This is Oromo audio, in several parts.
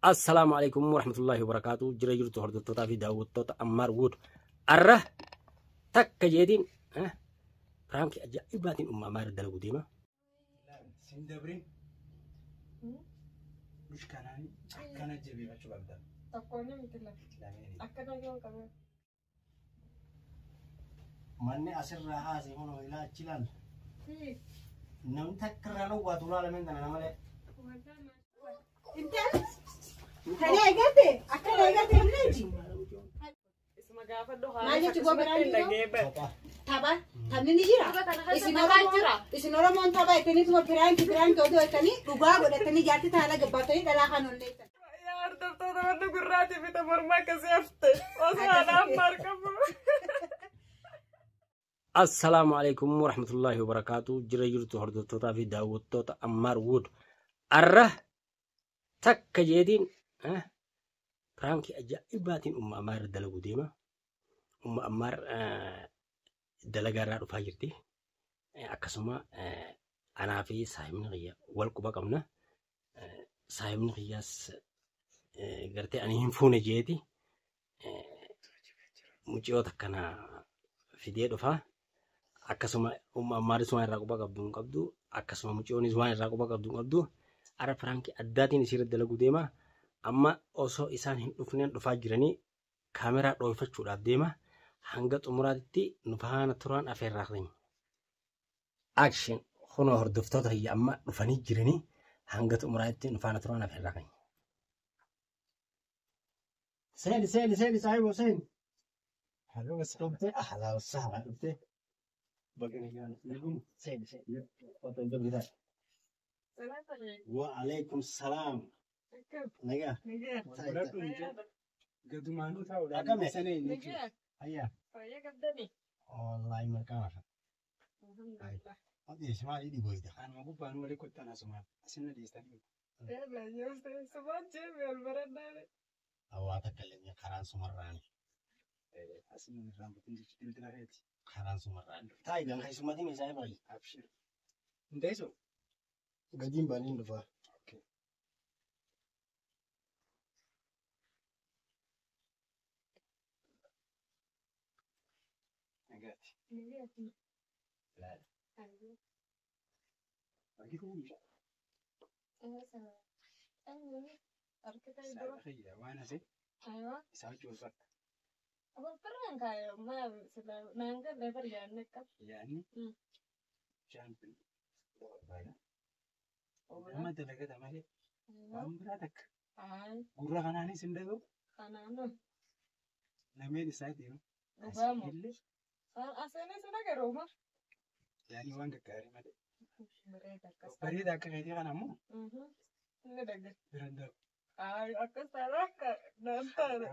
Assalaamu alaikum warahmatullahi wabarakatuh. Jira jirtu hordoftootaa fi daawwattoota Ammaar Wood. Arra takka jeetiin piraankii ajaa'ibaatiin umma Ammaar dalagu deema. Sin dabrin mushkanaan akkana jabeeffachuu qabda. Tokkoon miti lafa. Akkana yoo qabe. Manni asirraa haasee kun ilaa achi ilaalla. Namni takka irraa dhowwaatu ilaalameen tana malee. Kan eegate akkana eegate hin Isuma gaafadhu Maal jechuun koo biraan jiru? Tapha taphni ni jira. Isin jira. Isin Oromoon tapha jettanii piraanki piraanki odoo jettanii dhugaa godhatanii jaartii taala gabbaatanii dhalaa kan olleessan. Yaa hordoftoota wanni gurraatii fi morma akkasii hafte. Osoo anaan marqabu. Assalaamu alaikum warahmatullahi wabarakatuh. Jira jirtu hordoftootaa fi daawwattoota Ammaar Wood. Arra takka jeetiin piraankii ajaa'ibaatiin umma Ammaar dalagu deema. Umma Ammaar dalagaa irraa dhufaa jirti. Akkasuma anaa fi saahibni kiyya wal quba qabna. Saahibni kiyyaas gartee ani hin fuune jeeti. Mucayyoo akkana fidee dhufaa. Akkasuma umma Ammaaris waan irraa quba qabdu hin qabdu. Akkasuma mucayyoonis waan irraa quba qabdu hin qabdu. Ara piraankii addaatiin isiirra dalaguu deema. Amma osoo isaan hin dhufneen dhufaa jiranii kaameraa dhoofachuudhaaf deema. Hanga xumuraatti nu faana turaan afeerraa keenya. Action kunoo hordoftoota kiyya amma dhufanii jiranii hanga xumuraatti nu faana turaan afeerraa keenya. Seeni seeni seeni saayiboo seeni. Halluu Dhuftee ahlaa wasaala dhuftee. Seeni seeni. Otoo hin dubbisaa. Wa alaikum salaam. Nagaa. Gadumaanuu taa'uudhaan Akkami? sana hin jechuudha. Ayyaa. Fayyaa qabdanii. Wallaahi mirqaan hafa. Odeessi maalii dhiboyda? Anuma gubbaan walii kottan asumaan asin na dhiistanii. Sumaan jeeme ol barannaane. Hawaa takka illee karaan sumarraani. Asin irraan butin jechuudha dildila keeti. Karaan sumarraani. Taayi gan keessummatiin isaa eegali. Abshir. Hin teessu? Gadiin baaniin dhufaa. Nagaati. Argituu meeshaa. Saayibaa kiyya waan asii isaa wajjin wal bakka. Yaanni bishaan kun barbaada. Nama dalagata malee waan biraa takka gurra kanaanis hin dhaga'u lameen isaa deemu. Illee yaani waan gaggaarii malee. Bareeda akka keetii kana ammoo bira hin darbu. Akkas taana akka naan taane.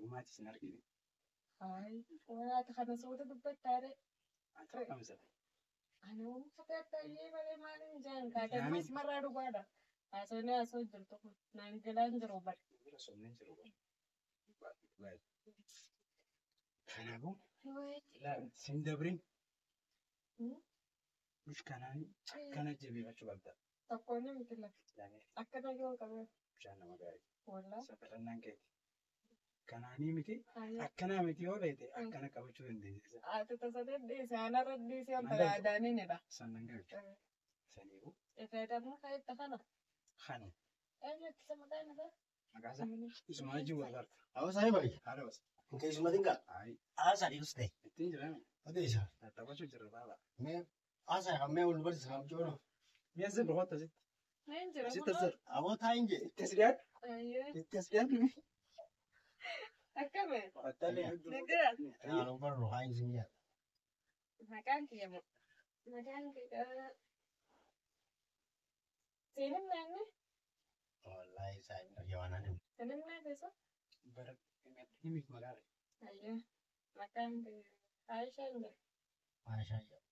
Uumaati sin argine. Waati kana suuta dubbattaare. Ati akkamisa? Ani uffata ta'ee malee maaliin jaan kaadammas marraa dhugaadha. Haasofni haasoo jirtu kun naan galaan jiru bari. Bira somneen jiru bara. Kanaafuu sin dabrin mushkanaan akkana jabeeffachuu qabda. Tokkoon miti lafa. Akkana yoo qabe. Bishaan nama gaarii. Wallaa. Safirannaan keeti. Kanaanii miti akkanaa miti yoo beete akkana qabachuu dandeessisa. Ati tasa deddeese anarra dhiisee wanta yaadaninidha. Sannan galchu. Saniifuu Fayyadamuu fayyadda kana. kana Eenyutti isa maqaan isaa? maqaa isaa isuma wajjin wal barta. Hawaa saayiba. Haala wasa. Hin keessummatiin gaa. Ayi Haasaa dhiyeessu ta'e. ittiin jirame Odeessa. taphachuu jirra baaba. Mee haasaa kan mee wal barsiisa kan joona. Mi'a sirri hotta sitti. Neen jira Sitti kunoo. as Aboo taayin jee. itti as dhiyaadhu. Itti as dhiyaadhu. Akkami? Talee. Nagaa. Haaloo barru haayin sin jaa. Maqaan kiyya moo? Maqaan kiyya. Seenin naanne? Wallaahi saayibni kiyya waan ani. Seenin naanne isa? Bara himi maqaa kee. Ayyee. Maqaan kiyya Aishaa hin jira. Maashaa jaa.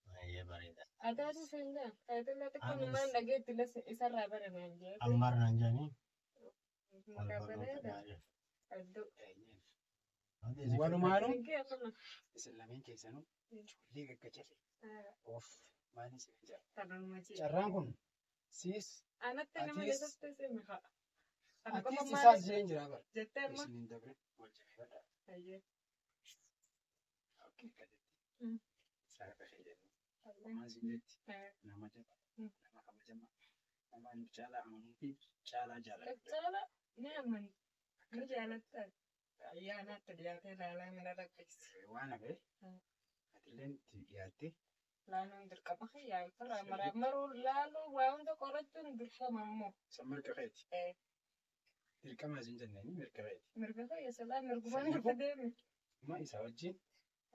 Baay'ee bareeda. Adaatu seen jaa. Fayyadamni xiqqoon Anis- maan dhageetti isarraa bare naan jee. Ammaar naan jaanii. Wal Maqaa barnoota bareeda. gaarii. Hedduu. Odeessi. Walumaanuu Nagaa kana. isin lameen keessanuu ijoollee gaggacale. Of maaliin isin jaa. Tanuma jee. Carraan kun Siis Anatti nama Atis- leessatti simi haa. Kana qofa atiis maal isaas jeen jira bara. jettee amma? Isin hin dabre wal jabeeffadhaa. Ayyee. Okay, gajetti. Mm. Saayiba kee jennu. Ayyee. Maal siin jetti? Eh. Nama jabaa, Mm. nama kabajamaa, nama nu caalaa amanuu fi caalaa jaalladhu. Caala ni amani. Ni jaalatta. Ayyaanaatti dhiyaatee ilaalaa mana rakkisi. Waan hafe Mm. atilleen itti dhiyaattee Laaluun dirqama kiyyaa ofirraa maraamaruu laaluu waa hunda qorachuun dirqama immoo. san mirga keeti. Eh. Dirqama isin jenneen mirga keeti. Mirga kiyya silaa mirgumaan Saniifuu- itti deemi. Amma isa wajjin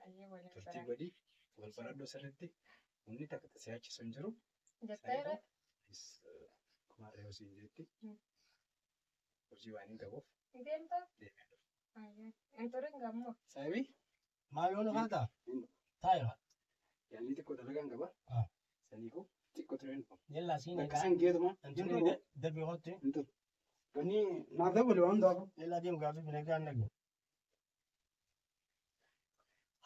Ayyee waliin turtii bara. godhi wal baradhoo sirriitti humni takka si yaachisu hin jiru. Jetteera. Kumaarree osoo hin jetti Mm. hojii waan hin qabuuf Deemta. deemee dhufa. Ayyee. Hin turin gammoo. Saayibii Maal yoo nufaata? Taa'eera. yaadni xiqqoo dalagaan qaba. Ah. Saniifuu xiqqoo tureen dhufa. Yallaa siin Bakka san geetuma hin turu. Dabii hotti. Hin turu. Wanni naaf dabale waan hundaafuu. Yallaa deemu gaaffii bineegaa hin dhagee.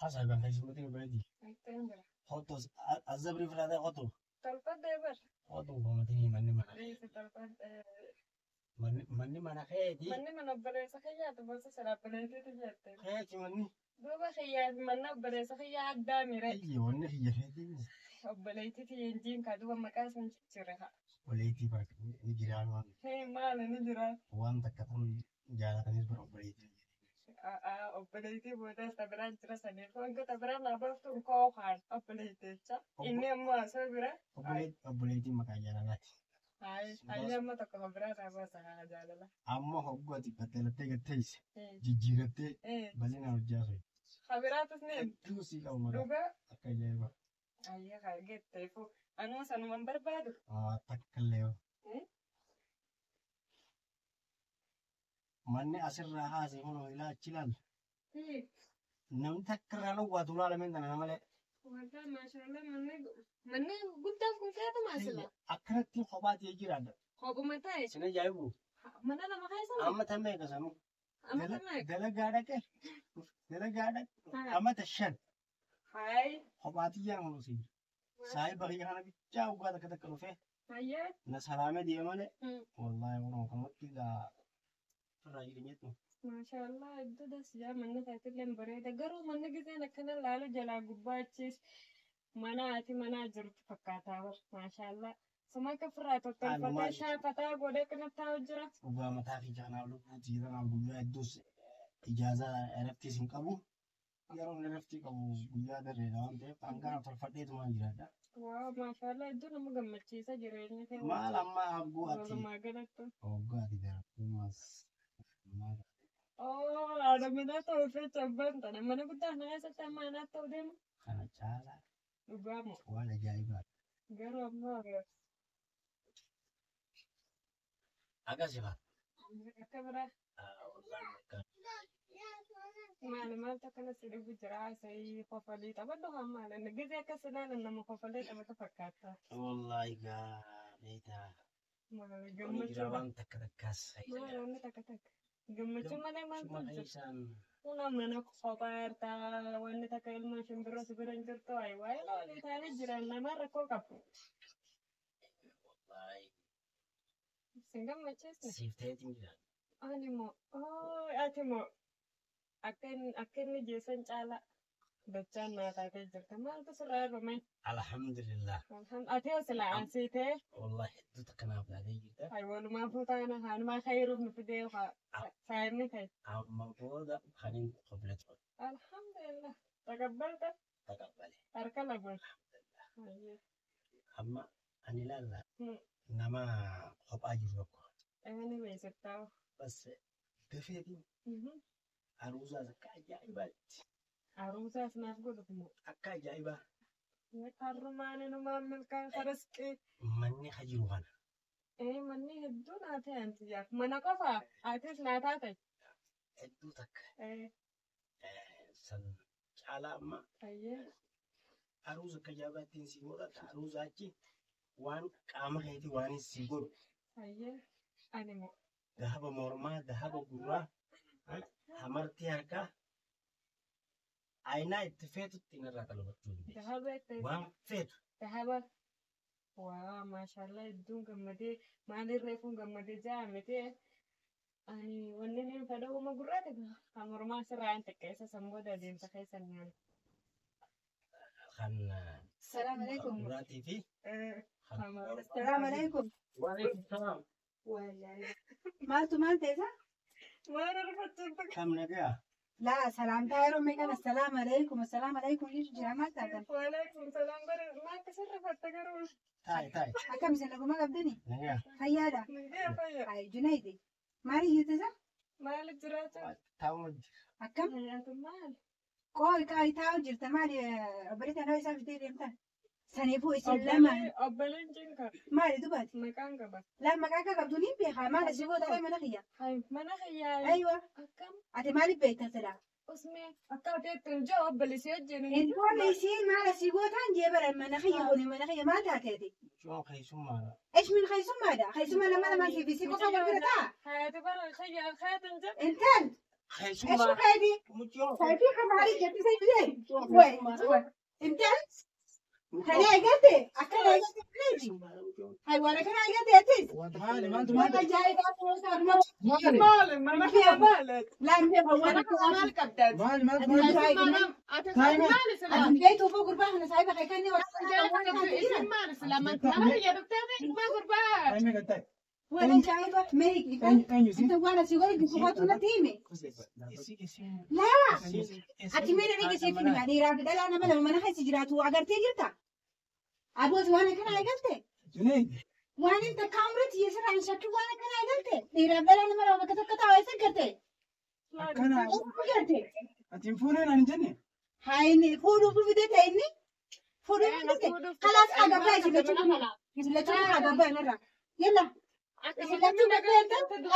Hasaa kan keessumatti bareedi. Ittiin jira. Hotto azabri firaatee hotto. Tolfadhee bar. Hotto goomatanii manni mana. Reefu tolfadhee. Manni mana keeti. Manni mana obboleessa kiyyaatu bosa sira obboleettiitu jette. Keeti manni. Duuba kiyyaa fi manni obboleessa kiyyaa addaa mire. Iyyi wanni kiyya keeti. Obboleettiitu yenjiin kaa duuba maqaa sun jijjiire haa. Obboleettii bakka ni jiraan waan Hee maali ni jira. waan takka tan jaalatanis bara obboleettii. Aa obboleettii boodaas ta biraan jira saniif wanta ta biraan naa baaftuun koo kaan obboleetticha. Inni ammoo asoo bira. Obboleettiin maqaa jaalalaati. Hayi amma tokko kan biraa naa baasa haa jaalala. Amma hoggoo ati battalattee gatteesse jijjiirattee bal'inaan hojjaa soyi. Habiraatus ni Hedduu sii qabu maqaa dhugaa. akka ajaa'ibaa. Ayyee haa getteefu anuma sanuman barbaadu. Takka illee yoo. Eh? Manni asirraa haasee kun ilaa achi ilaalla. Namni takka irraa dhowwaatu ilaalameen tana malee. Waldaa maashaallah manni guddaan kun feetuma asila. Akkanatti kophaa ta'ee jiraadha. Kophuma ta'e Isin ajaa'ibu. mana lama keessa moo? Amma tan meeqa sanuu? Amma tan meeqa? Dalagaa dhaqe. Dalagaa dhaqe. Amata 5. Hayi. Kophaatti jedhamu si. Saayiba kiyya kana bichaa waggaa takka takka dhufee Hayyee. na salaamee deema malee. Wallaahi kunoo kanumatti egaa ofirraa jireenya jettu. Maashaallah iddoo das jaa manni isaatiillee bareeda. Garuu manni giseen akkana laalu jalaa gubbaachiis mana ati manaa jirtu fakkaataa bar. Maashaallah. Suma akka ofirraa tottolfatee shaafataa godhee akkana taa'u jira. Dhugaa mataa fi kanaaf lubbuutii kanaaf guyyaa hedduus ijaazaa irrattis hin qabu. Yeroo inni irratti qabu guyyaa darreedha waan ta'eef hangana tolfadheetumaan jiraadha. Waaw maashaallah iddoo nama gammachiisa jireenya kee. Maal amma hagguu ati Walumaa galatti. hoggaa ati darabtumaas maal Oo haadha manaa ta'uu fi abbaan tana mana guddaa kana keessatti amma anaa ta'uu deema. kana caalaa Dhugaa moo waan ajaa'ibaadha. garuu ammoo Akkasi faa. akka biraa maali maaltu akkana si dhugu jira asii kofalii taphadhu haa maali inni gisee akkas ilaalan nama kofalee taphatu fakkaata. Wallaahi gaa beektaa. Maali Kun jira gammachuu waan takka takkaas. maali wanni takka takka gammachuu malee maaltu Suma jira. keessaan Kun mana kophaa jirta wanni takka ilmaan shimbirroo si bira hin jirtu ayi waa'ee loonii taanee jiran namaa rakkoo qabu. wallaahi Sin gammachiisne. siif ta'eetiin jira. Ani moo ati moo akka inni geessan caalaa dachaan naa taatee jirta maaltu sirraa hir'ume? Alhamdulillah. Ati hoo silaa ansiitee Wallaahi hedduu takka naaf taatee jirta. ay walumaa fuutaana haanumaa khayruuf nu fidee saayimni kee. Amma booda kan hin qobletu Alhamdulillah taqabbalta taqabbale. harka laguun. Amma ani ilaalla nama kophaa jiru tokko. Ani beeksiftaa. Bas dafeetiin aruuzaas akka ajaa'ibaatti. Aruusaas naaf godhuuf moo? Akka ajaa'ibaa. Harrumaan inumaan milkaan faraskee. Manni ka jiru kana. Ee manni hedduu naa ta'e anti jaaf. Mana qofaa atis naa taate. Hedduu takka. Ee San caalaa amma ayyee. aruuza akka ajaa'ibaattiin si godhata. Aruuza achi waan qaama keetii waan si godhu. Ayyee. Ani moo. Dahaba mormaa, dahaba gurraa, hamartii harkaa. Aynaa itti feetutti irraa qalabachuu dandeessa. Dahaba itti. Waan feetu Dahaba. Waa maashaallah hedduun gammadee maaliin reefuun gammadee jaamete ani wanni niin fedha uuma gurraati kan mormaa sirraa hin xiqqeessa san booda adeemsa keessa nyaata. Kan Salaam alaikum. gurraatii fi Salaam alaikum. Waalaikum salaam. Maaltu maal ta'e isa? Waan arfachuun Kam nagaa? Laa salaamtaa yeroo meeqan assalaam alaikum assalaam alaikum jechuun jira maal taatan? Waalaikum salaam bara maal akkasirra fatta garuu Taa'e taa'e. Akkam isin naguma qabdani? Nagaa. Fayyaadha. nagaya fayya Ay Junaydi. Maali jirti isa? maal jiraachuu Taa'uma jira. Akkam? nyaatu maal Qooyi qaayi taa'u jirta maali obboleetti anaa isaa fidee deemtan? Saniifuu isin lama Obboleen cinqa maali dubaati? maqaan qaba. Laa maqaa akka qabdu ni beekaa maal asii booda ta'e mana kiyya. Hay mana kiyyaa Aywa akkam ati maaliif beekta silaa? usmee akka ateetti hin jiru obboleessi wajjin hin Intoonni isiin maal asii gootaan jee baran mana kiyya kuni mana kiyya maal taateeti? Mucaan keessummaadha. إيش من خيسوم هذا؟ خيسوم لما لما في بيسي قفا بالبرتا Hayati bara kiyyaa hayati hin jiru. انت ايش Keessummaa. خيدي؟ Mucaan شايفين خماري جبت زي زي وين وين انت خليها قلتي اكلها قلتي هاي وانا كان قلتي يا تيس Maali maaltu وانا maal جاي maali Maali mana kiyyaa maali? لا مبيغ وانا Maal qabdaati? maali maaltu maal Maali silaa? بيت وفوق قربان انا صاحبها خيكني Isin maali silaa? Mana kiyyaa dhuftee maa gurbaa? Taa'imee gad taa'e. وانا جايبه ميك Eenyu isin? انت وانا سيقول بخواتنا تيمي Isi isin. لا Ati mee dhaqee seetiin himaa dhiiraa fi dhalaa nama lama mana keessa jiraatu agartee jirta? Abooti waan akkana eegalte? Junaid. Waan inni takka umriitti yeesirraa hin shakkin waan akkana eegalte? Dhiiraa fi dhalaa nama lama bakka tokko taa'u eessa garte? Akkana Eessa garte? ati hin fuunee naan hin jenne? Haa inni fuudhuuf fidee ta'e inni? Fuudhuuf fidee kalaas agabbaa isin lachuu isin lachuu agabbaa inarraa. Yalla isin lachuu gabbee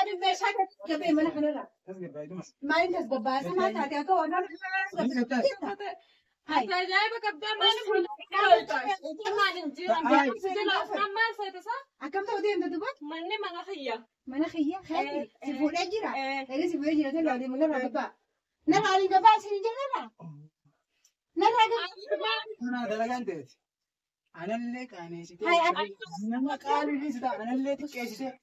adi meeshaa gabbee mana kanarraa. Tasgabbaa'iduma. Maaliin tasgabbaa'aa maal taate akka waan Gad taa'e. Hai. Ajaa'iba qabdaa maali kun? Maal hin jiran? Maal seeta isaa? Akkam ta'u deemta duba? Manni mana kiyya. Mana kiyya keeti si fuudhee jira. Egaa si fuudhee jira tolaa deemu narraa gabbaa. Narraa aliin gabbaa isin hin jirrerra. Narraa gabbaa. Kanaa dalagaan ta'eeti. Anallee qaaneessitee. Hai ati Nama qaalii ta'a anallee xiqqeessitee.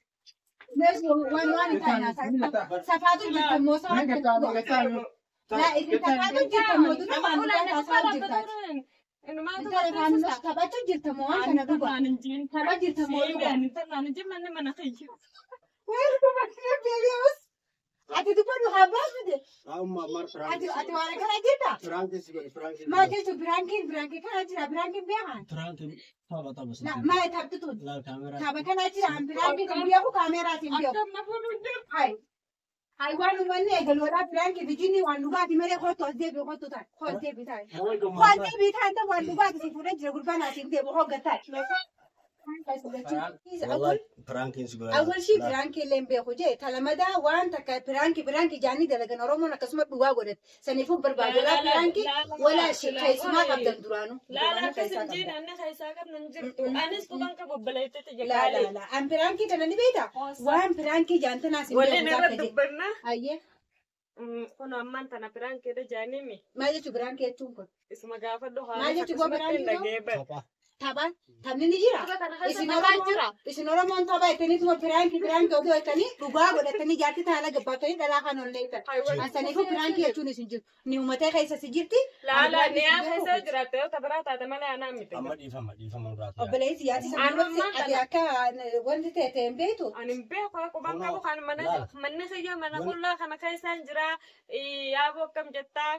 waan waan hin taane haasaa. Safaatu jirta moo Mee gad taa'e safaatu gad taa'e. Laa isin safaatu jirta moo dura waan dhugaa haasaa jirtaati. Intala faannos taphachuu jirta moo waan kana dhugaa. Tapha jirta moo dhugaa. Manni mana kiyya. Ati dubbadhu haa baasute. Amma ammaar Ati piraanki. ati waan akkana jirta. Piraanki si godhe piraanki. Maal jechuun piraankiin piraankii kana jira piraankiin beekan. Piraanki tapha tapha. La maal taphtutuun. Laal kaameraa. Tapha kana jira an piraankiin kan beeku kaameraatiin beeku. Akkam na fuudhuun jiru. Hai. Hai waan uummanni eegaluudhaa piraankii fi jinni waan dhugaati malee kottu as deebi'u kottu ta'a. Koo as deebi'u ta'a. Koo as deebi'u ta'a inta waan dhugaati si fuudhee jira gurbaan asiin deebi'u hoggataa. Wallahi piraankiin si godhe. Awwal shii piraankii illee hin beeku jee talamadaa waan takka piraankii piraankii jaanii dalagan Oromoon akkasuma dhugaa godhate saniifuu barbaadu walaa piraankii walaa keessumaa qabdan duraanuu. Laala akkas hin jiin anni keessaa qabnu hin jirtu. Anis quban qabu obboleettiti Laa jekaalee. laa laa an piraankii kana ni beektaa? Waan piraankii jaantanaas hin Waliin beeku irra takka jee. dubbanna. Ayyee Kun ammaan tana piraankiidha jaanimi. maal jechuu piraankii jechuun kun? Isuma gaafadhu Maal jechuu koo akkasumatti hin piraankiin dhagee bara. Tapha. Tapha taphni ni jira. Kana keessa Isin taphaa jira. Oromoon isin Oromoon tapha jettaniituma piraankii piraankii oduu jettanii dhugaa godhatanii jaartii taala gabbaatanii dhalaa kan ol leeytan. Asaniifuu piraankii jechuun isin jirtu. Ni uummatee keessa si jirti. Laala niyaa keessa jiraatte yoo tabiraa taate malee anaa miti. Amma dhiifama dhiifama nurraa. Obboleessi yaati sanarratti ati akka wanti ta'e ta'e hin beektu. Ani hin beeku quban qabu kan mana manni kiyya mana qullaa kana keessaan jira. Yaaboo akkam jettaa?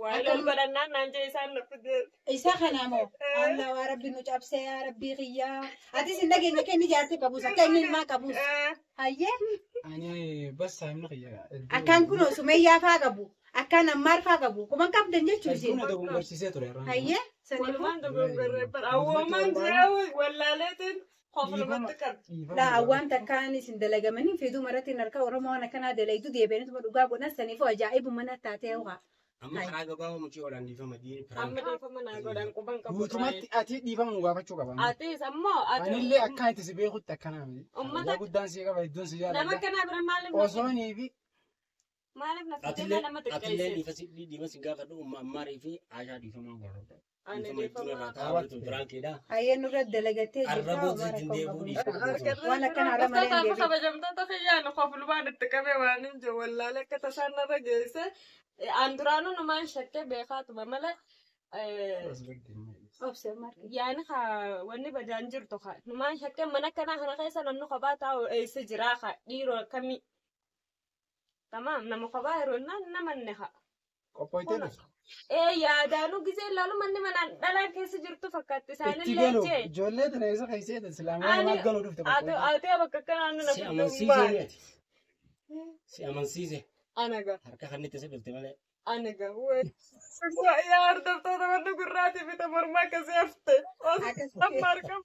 Waa lol godhannaan naan jee isaan na fide. Isa kana moo Allah waa rabbi nu cabsee yaa rabbii kiyyaa. Atis hin dhageenye akka inni jaartii qabus akka inni ilmaa qabus. Hayyee Ani bas saayimni kiyya. akkaan kunoo sumeeyyaa faa qabu akkaan ammaar faa qabu kuman qabdan jechuu Hedduun isin. na dogoggorsiisee ture irraan. Hayyee saniifuu. Walumaan dogoggorree bara. Awwoomaan jira wallaaleetiin qoflumatti qabdi. Laa waan takkaan isin dalagamanii fiduu maratti harka Oromoo waan akkanaa dalaytu deebi'anituma dhugaa godhan saniifuu ajaa'ibu mana taatee waa. Amma karaa gabaabaa mucii olaan dhiifama diin Amma piraanki. dhiifama naa godhan quban qabu. Guutumatti ati dhiifama nu gaafachuu qaba. Atis ammoo ati Anillee akkaan itti si beekutti akkanaa miti. Uummata- Kabajaa guddaan si qaba hedduun si nama jaalladha. akkanaa bira maaliif Osoonii fi Maaliif na fiddee Atillee nama atillee xiqqeessite? dhiifa si gaafadhu umma Ammaarii fi Aashaa dhiifamaa gaafadhu. Ani Dhiifama jechuun irraa dhiifama. taa'aa piraankiidha. Ayyee nurra dalagatee jirta. Arraboo sitti hin deebi'uu dhiifama. Waan akkana har'a malee hin deebiin. Kabajamtoota kiyyaan koflumaan itti qabee waan hin jiru wallaalee akka tasaan narra geesse. An duraanuu numaan shakkee beekaatuma malee Obse Marki. yaani haa wanni badaan jirtu haa numaan shakkee mana akkanaa kana keessa namni kophaa taa'u eessa jiraa haa dhiiroo akkamii. Tamaam nama kophaa yeroo naan namanne haa. Qophooytee dhufte. Ee yaadaanuu gisee ilaalu manni manaan dhalaan keessa jirtu fakkaatti Itti isaanillee galu jee. ijoollee tana eessa keessee islaamaa Ani namaaf galuu dhufte ati qophooytee. ati bakka akkanaa na Si fidde amansiisee baane. miti. Si amansiise. Anaga. Harka kan itti si dhufte malee. Anaga. Yaa hordoftoota manni gurraatii fi mormaa akkasii hafte. Akkas. Amma argamu.